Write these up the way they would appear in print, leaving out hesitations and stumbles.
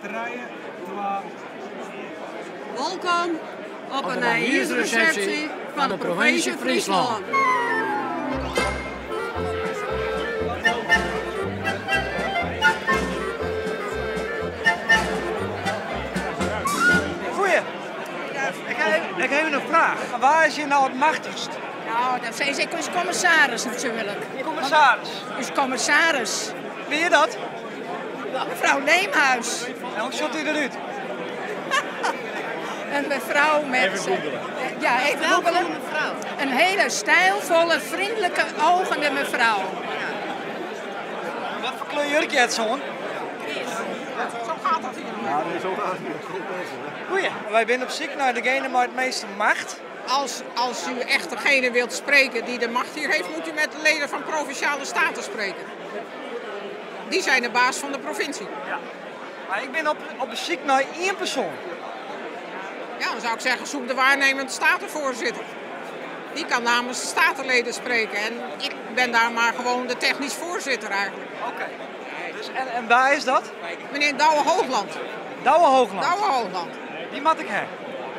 Trije, twa. Wolkom op 'e nijjiersresepsje fan de provinsje Fryslân. Goeie. Ik ha ik ha even in fraach. Wa is hjir no it machtichst? No, dat sis ik ús kommissaris natuerlik. Kommissaris? Ús kommissaris. Wie is dat? Mefrou Leemhuis. En hoe sjocht dy derút? Een mevrouw met. Even googelen. Ja, even googelen. mevrouw. Een hele stijlvolle, vriendelijke, ogende mevrouw. Wat foar kleur jurkje hat se oan? Zo gaat dat hier. Ja, zo gaat het hier. Goed bezig, hè? Goeie. Wy binne op syk nei degene mei it measte macht. Als u echt degene wilt spreken die de macht hier heeft, moet u met de leden van Provinciale Staten spreken. Die zijn de baas van de provincie. Ja. Mar ik bin op syk nei ien persoan. Ja, dan zou ik zeggen, zoek de waarnemend statenvoorzitter. Die kan namens de statenleden spreken. En ik ben daar maar gewoon de technisch voorzitter eigenlijk. Oké. Dus, en wa is dat? Meneer Douwe Hoogland. Douwe Hoogland? Douwe Hoogland. Dy moat ik ha.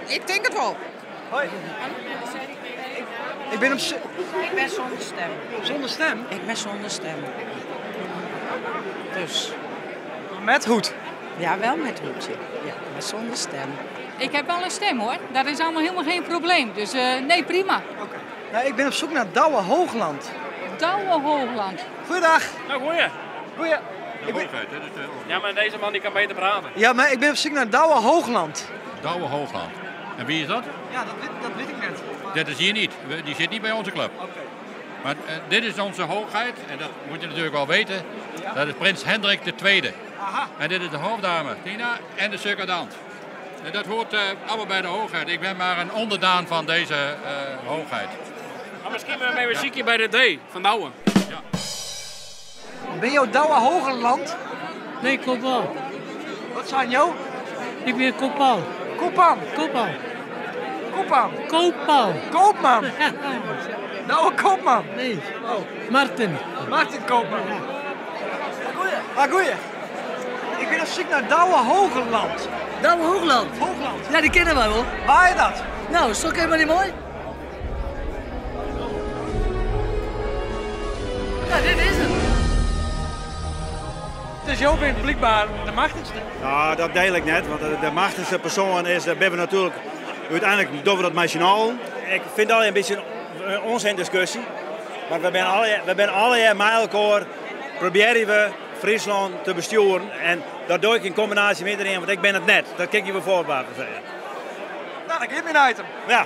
Ik tink it wol. Hoi. Ik bin op sy- Ik ben zonder stem. Zonder stem? Ik ben zonder stem. Dus. Met hoed? Ja, wel met hoedje. Ja, maar zonder stem. Ik heb wel een stem hoor. Dat is allemaal helemaal geen probleem. Dus nee, prima. Oké. Nou, ik ben op zoek naar Douwe Hoogland. Douwe Hoogland. Goeiedag. Nou, goeie. Goeie. Ik ben... Hoogheid, hè? Dus, Ja, maar deze man die kan beter praten. Ja, maar ik ben op zoek naar Douwe Hoogland. Douwe Hoogland. En wie is dat? Ja, dat weet ik net. Dat is hier niet. Die zit niet bij onze club. Oké. Maar dit is onze hoogheid, en dat moet je natuurlijk wel weten. Ja. Dat is prins Hendrik de Tweede. Aha. En dit is de hoofddame Tina en de secondant. En dat hoort allemaal bij de hoogheid. Ik ben maar een onderdaan van deze hoogheid. Maar misschien ben je een ziekje bij de D van Douwe. Ja. Ben jou Douwe Hoogland? Nee, Koopman. Wat zijn jou? Ik ben Koopman. Koopman. Koopman. Koopman. Koopman. Koopman. Douwe Koopman. Nee. Oh. Martin. Martin Koopman. Goeie. Ah, goeie. Ik ben op zoek naar Douwe Hoogland. Douwe Hoogland? Hoogland. Ja, die kennen wij wel. Waar is dat? Nou, is toch helemaal niet mooi? Ja, dit is het. Dus jou bent blijkbaar de machtigste. Nou, dat deel ik net, want de machtigste persoon is, dat ben we natuurlijk uiteindelijk doen we dat machinaal. Ik vind dat een beetje een onzin discussie. Maar we zijn alle jaar met elkaar, proberen we Friesland te besturen. En dat doe ik in combinatie met iedereen, want ik ben het net. Dat kan ik je bijvoorbeeld zeggen. Nou, dan geef me een item. Ja.